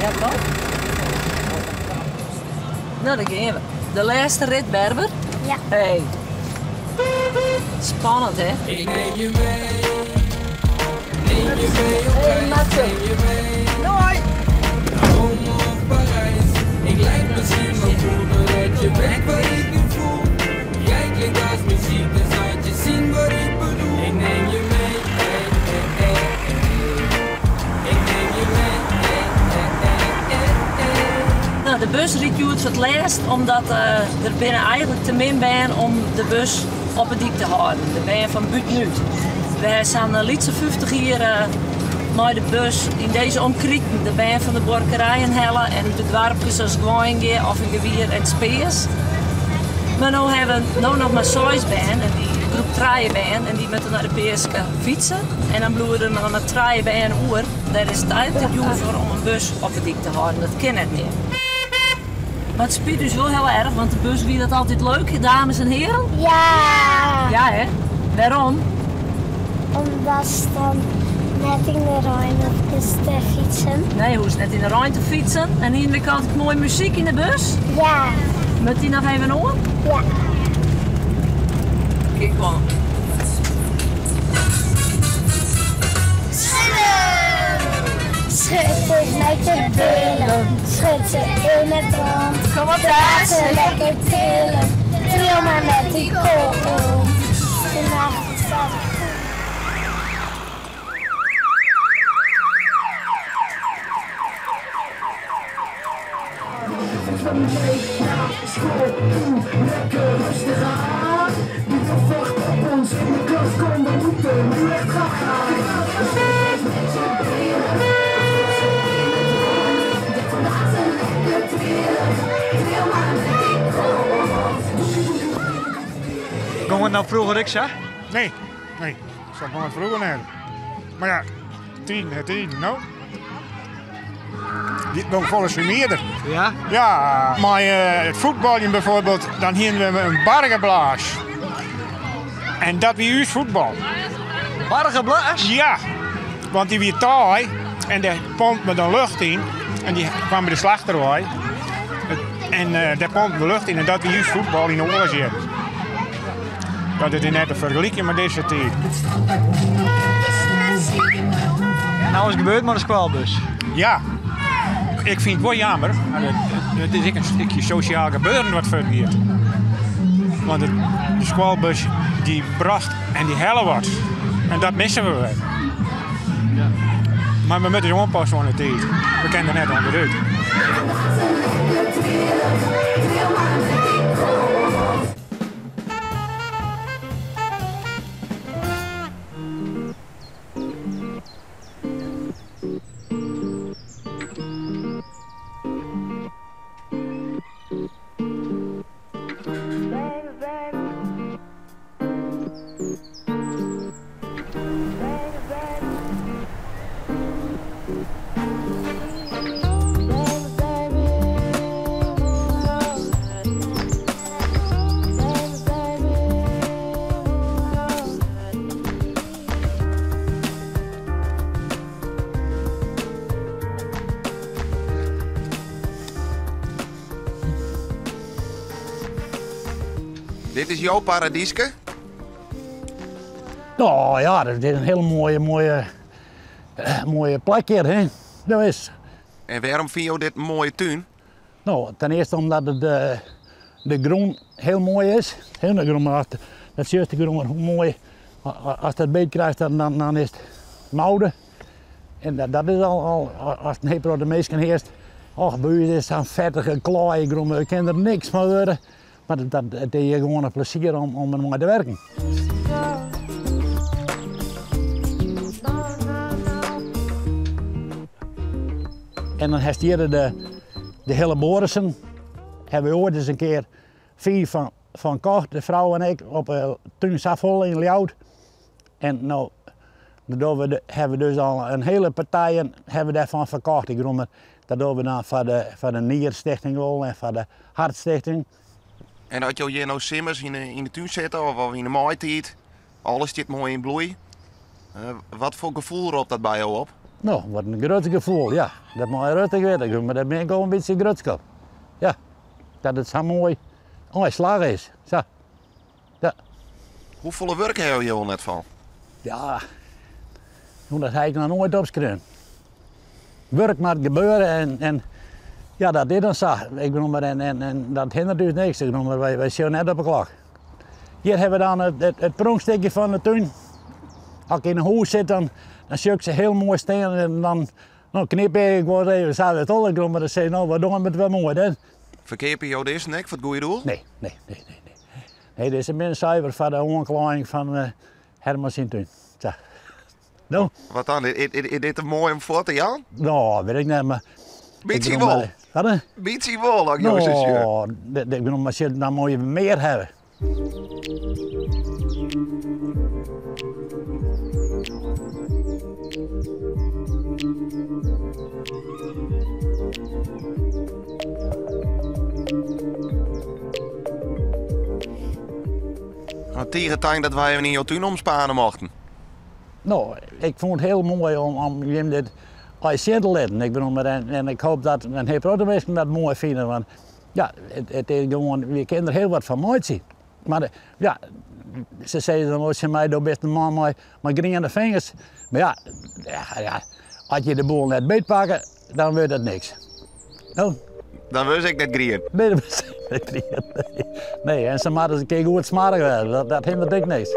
Ja, toch? No, dêr gean we. De lêste rit, Berber? Ja. Hey. Spannend, hè? Ik neem je mee. Neem je mee op Hey, reis, Matze. neem je mee. Doei! Naar Rome of Parijs. Ik lijk misschien wel cool, doordat je weet wat ik nu voel. Jij klinkt als muziek, dus laat je zien wat ik bedoel. Ik neem je mee, hey, hey, hey, hey. Ik neem je mee, hey, hey, hey, hey, hey. No, de bus rydt hjoed foar it lêst omdat der binne eigenlik te min bern om de bus op 'e dyk te hâlden. De bern fan bûtenút. We ha sa'n lytse 50 jier mei de bus yn dizze omkriten de bern fan de buorkerijen helle en út de doarpkes as Goaiïngea, Offingawier en Spears. Mar no ha we no noch mar seis bern en dy groep trije bern en dy moatte nei de Peaske fytse en dan bliuwe der noch mar trije bern oer. Dêr is it eigenlik te djoer foar om in bus op 'e dyk te hâlden. Dat kin net mear. Mar it spyt ús wol hiel erch, want de bus wie dat altyd leuk, dames en heren? Ja! Ja, hè? Wêrom? Omdatst dan net yn de rein hoecht te fytsen. Nee, hoechst net yn de rein te fytsen. En hiene we ek altyd moaie muzyk yn de bus? Ja. Moat dy noch even oan? Ja. Kijk maar. Schud het met je billen, schud ze in het rond. Kom op, Laat Daas. ze lekker trillen, tril maar met die kont. De nacht staat goed. Gong it no froeger ek sa? Nee, nee. Sa gong it froeger net. Mar ja, tiden ha tiden, no. Dy gong folle sumierder. Ja? Ja, mei it fuotbaljen bijvoorbeeld, dan hiene we in bargeblaas. En dat wie ús fuotbal. Bargeblaas? Ja, want dy wie taai en dêr pompten we dan lucht yn. En dy kwam by de slachter wei. En dêr pompten we lucht yn en dat wie ús fuotbal yn de oarlochsjierren. Dat is net te fergelykjen mei dizze tiid. En no is it gebeurd mei de skoalbus. Ja, ik fyn it wol jammer, mar it is ek in stikje sosjaal gebeuren wat fuortgiet. Want de skoalbus dy brocht en dy helle wat. En dat misse we wer. Mar we moatte ús oanpasse oan de tiid. We kinne der net ûnderút. Dit is jo paradyske? No ja, dit is in hiele moaie, moaie, moaie plak hjir, hè. Dat is. En wêrom fine jo dit in moaie tún? No, ten earste omdat it de grûn hiel moai is. Hè, de grûn, mar dat sjochst de grûn hoe moai, ast dat beet krijst, dan, dan, dan is it moude. En dat, dat is al, al ast in hiel protte minsken hearst, och, by ús is sa'n fettige klaaigrûn, we kinne der niks fan wurde. Mar dat, dat, it is hjir gewoan in plezier om, om der mei te werken. En dan hast hjir de, de helleborussen. Hawwe wy oait ris in kear fiif fan, fan kocht, de frou en ik, op de tún Safolle yn Ljouwert. En no dogge we de, hawwe we dus al in hiele partijen hawwe we dêrfan ferkocht. Ik bedoel, dat dogge we dan foar de, foar de Nierstichting wol en foar de Hartstichting. En as jo hjir no simmers yn de, yn de tún sitte of, of yn de maaitiid, alles stiet moai yn bloei. Wat foar gefoel ropt dat by jo op? No, wat in grut gefoel, ja. Dat mei je rêstich witte, mar dêr bin ik al in bytsje grutsk op. Ja, dat it sa moai slagge is. Sa. Ja. Hoefolle wurk ha jo hjir wol net fan? Ja, no, dat ha ik noch noait opskreaun. Wurk moat gebeure en, en ja, dat is dan sa. Ik bedoel mar, en, en, en dat hinderet ús niks. Ik bedoel mar, wy, wy sjogge net op de klok. Hjir ha we dan it, it, it pronkstikje fan de tún. As ik yn 'e hûs sit, dan, dan sjoch ik se hiel moai stean en dan, dan knip ik wol even sa it olle grûn, mar dan sis ik, no, wat dogge we it wer moai, hè? Ferkeapje jo dizze ek foar it goede doel? Nee, nee, nee, nee. Nee, nee dizze binne suver foar de oanklaaiïng fan uh, Herman syn tún. Sa. No. Wat dan? Is dit te moai om fuort te jaan? No, wit ik net, mar... Bytsje wol. Wat? Bytsje wol, as ik jo sa sjoch. No, ik bedoel, mar dan moatte je mear hawwe. Tige tank dat wy even yn jo tún omspane mochten. No, ik fûn it hiel moai om, om jim dit allegear sjen te litten. Ik bedoel, mar en, en ik hoop dat in hiel protte minsken dat moai fine, want ja, it, it is gewoan, je kinne der hiel wat fan meitsje. Mar ja, se sizze dan wol tsjin my, do bist in man mei, mei griene fingers. Mar ja, ja, ja, as je de boel net beetpakke, dan wurdt it niks. No? Dan wurdt ek net grien. Nee, dan wurdt net grien. Nee. Nee, en se moatte ris in kear goed smoarch wêze. Dat, dat hinderet ek niks.